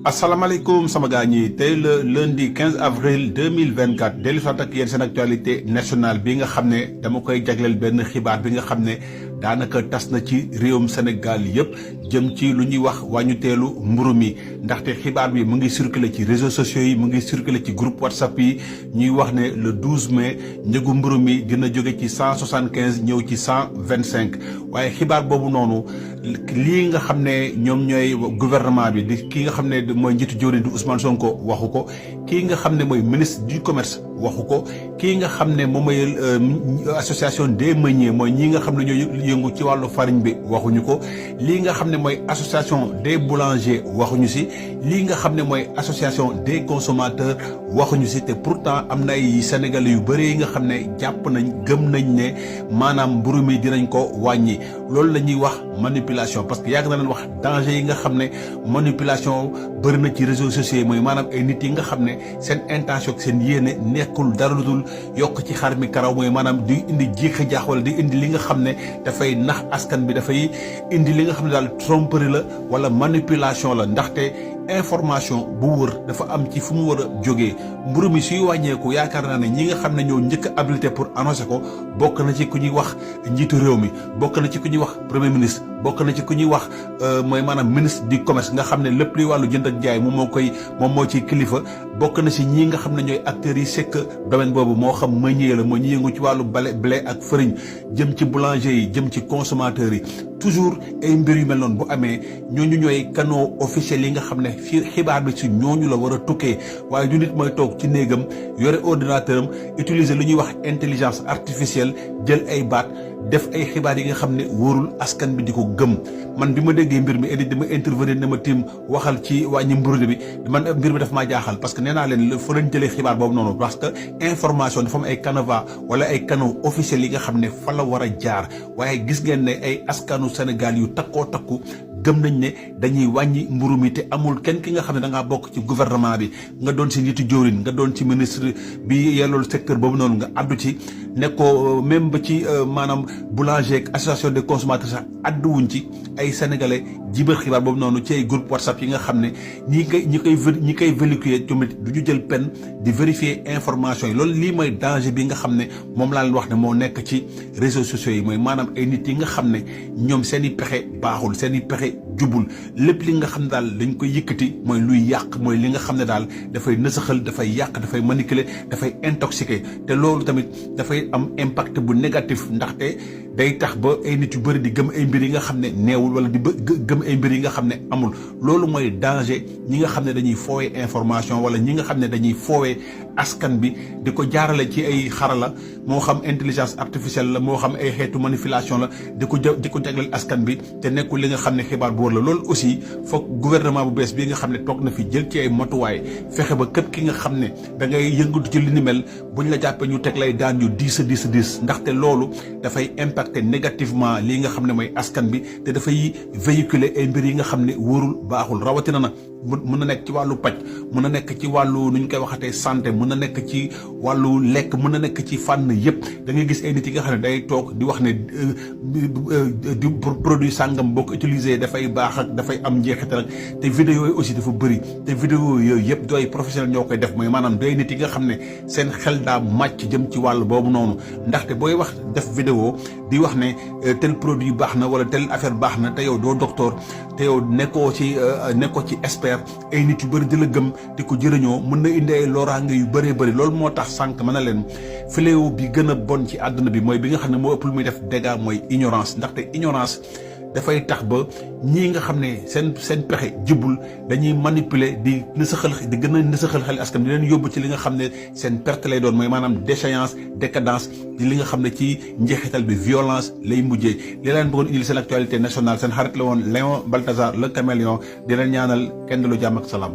asalaamaaleykum sama gars ñi tey le lundi 15 avril 2024 dellu soit ak yéen seen actualité nationale bi nga xam ne dama koy jagleel benn xibaar bi nga xam ne daanaka tas na ci réewum Sénégal yëpp jëm ci lu ñuy wax wàññuteelu mburu mi ndaxte xibaar bi mu ngi circulé ci réseaux sociaux yi mu ngi circulé ci groupe WhatsApp yi ñuy wax ne le 12 mai njëgu mburu mi dina jóge ci 175 ñëw ci 125 waaye xibaar boobu noonu lii nga xam ne ñoom ñooy gouvernement bi di ki nga xam ne mooy njiitu jëwriñ di Ousmane Sonko waxu ko kii nga xam ne mooy ministre du commerce waxu ko kii nga xam ne moom mooy association des meuniers mooy ñi nga xam ne ñoo yëngu ci wàllu farine bi waxuñu ko lii nga xam ne mooy association des boulangers waxuñu si lii nga xam ne mooy association des consommateurs waxuñu si te pourtant am na ay sénégalais yu bëri yi nga xam ne jàpp nañ gëm nañ ne maanaam mburu mi dinañ ko wàññi loolu la ñuy wax manipulation parce que yàgg na leen wax danger yi nga xam ne manipulation bëri na ci réseaux sociaux yi mooy maanaam ay nit yi nga xam ne seen intention ak seen yéene nekkul dara lu dul yokk ci xar mi karaw mooy maanaam di indi jiixi jaax wala di indi li nga xam ne dafay nax askan bi dafay indi li nga xam ne daal tromperie la wala manipulation la ndaxte information bu wër dafa am ci fu mu war a jógee mburu mi suy wàññeeku yaakaar naa ne ñi nga xam ne ñoo njëkk a habilité pour annoncer ko bokk na ci ku ñuy wax njiitu réew mi bokk na ci ku ñuy wax premier ministre bokk na ci ku ñuy wax mooy maanaam ministre du commerce nga xam ne lépp luy wàllu jënd ak jaay moom moo ci kilifa bokk na ci ñii nga xam ne ñooy acteurs yi sekk domaine boobu moo xam meunier la moo ñu yëngu ci wàllu blé ak farine jëm ci boulanger yi jëm ci consommateurs yi toujours ay mbir yu mel noonu bu amee ñooñu ñooy canaux officiels yi nga xam ne fii xibaar bi ci ñooñu la war a tukkee waaye du nit mooy toog ci néegam yore ordinateur am utiliser lu ñuy wax intelligence artificielle jël ay baat def ay xibaar yi nga xam ne wóorul askan bi di ko gëm man bi ma déggee mbir mi edit dama intervenir ne ma tiim waxal ci wàññi mburu bi man mbir mi daf maa jaaxal parce que nee naa leen fa lañ jëlee xibaar boobu noonu parce que information dafa am ay canevas wala ay canaux officiels yi nga xam ne fa la war a jaar waaye gis ngeen ne ay askanu Sénégal yu takkoo takku gëm nañ ne dañuy wàññi mburu mi te amul kenn ki nga xam ne da ngaa bokk ci gouvernement bi nga doon ci njiitu jëwriñ nga doon ci ministre bi yellool secteur boobu noonu nga addu ci ne ko même ba ci maanaam boulanger ak association des consommateurs sax adduwuñ ci ay sénégalais jibal xibaar boobu noonu ci ay groupe WhatsApp yi nga xam ne ñi koy véhiculer tamit du ñu jël peine di vérifier information yi loolu lii mooy danger bi nga xam ne moom laa leen wax ne moo nekk ci réseaux sociaux yi mooy maanaam ay nit yi nga xam ne ñoom seen i pexe baaxul seen i pexe jubul lépp li nga xam ne daal dañ koy yëkkati mooy luy yàq mooy li nga xam ne daal dafay nësaxal dafay yàq dafay manipuler dafay intoxiquer te loolu tamit dafay am impact bu négatif ndaxte day tax ba ay nit yu bëri di gëm ay mbir yi nga xam ne neewul wala di gëm ay mbir yi nga xam ne amul loolu mooy danger ñi nga xam ne dañuy foowee information wala ñi nga xam ne dañuy foowee askan bi di ko jaarale ci ay xarala moo xam intelligence artificielle la moo xam ay xeetu manipulation la di ko jagleel askan bi te nekkul li nga xam ne xibaar bu wër la loolu aussi foog gouvernement bu bees bii nga xam ne toog na fi jël ci ay matuwaay fexe ba képp ki nga xam ne da ngay yëngatu ci li ni mel buñ la jàppee ñu teg lay daan yu diis ndaxte loolu dafay impacter négativement lii nga xam ne mooy askan bi te dafay véhiculer ay mbir yi nga xam ne wóorul baaxul rawatina na mën na nekk ci wàllu paj mën na nekk ci wàllu nu ñu koy waxatee santé mën na nekk ci wàllu lekk mën na nekk ci fànn yëpp da ngay gis ay nit yi nga xam ne day toog di wax ne di produit sàngam boo ko utiliser dafay baax ak dafay am njeexital ak te vidéo yi aussi dafa bëri te vidéo yooyu yëpp dooy professionnel ñoo koy def mooy maanaam doy nit yi nga xam ne seen xel daa màcc jëm ci wàll boobu noonu ndaxte booy wax def vidéo di wax ne tel produit baax na wala tel affaire baax na te yow doo docteur te yow nekkoo ci expert ay nit yu bëri di la gëm di ko jërëñoo mën na indi ay loraange yu bëree bëri loolu moo tax sànq mën na leen fléau bi gën a bon ci àdduna bi mooy bi nga xam ne moo ëpp lu muy def dégâts mooy ignorance ndaxte ignorance dafay tax ba ñii nga xam ne seen pexe jubul dañuy manipuler di gën a nësaxal xel askan di leen yóbbu ci li nga xam ne seen perte lay doon mooy maanaam déchéance décadence di li nga xam ne ci njeexital bi violence lay mujjee li leen bëggoon indil seen actualité nationale seen xarit la woon Léon Balthazar le caméléon di leen ñaanal kenn lu jàmm ak salaam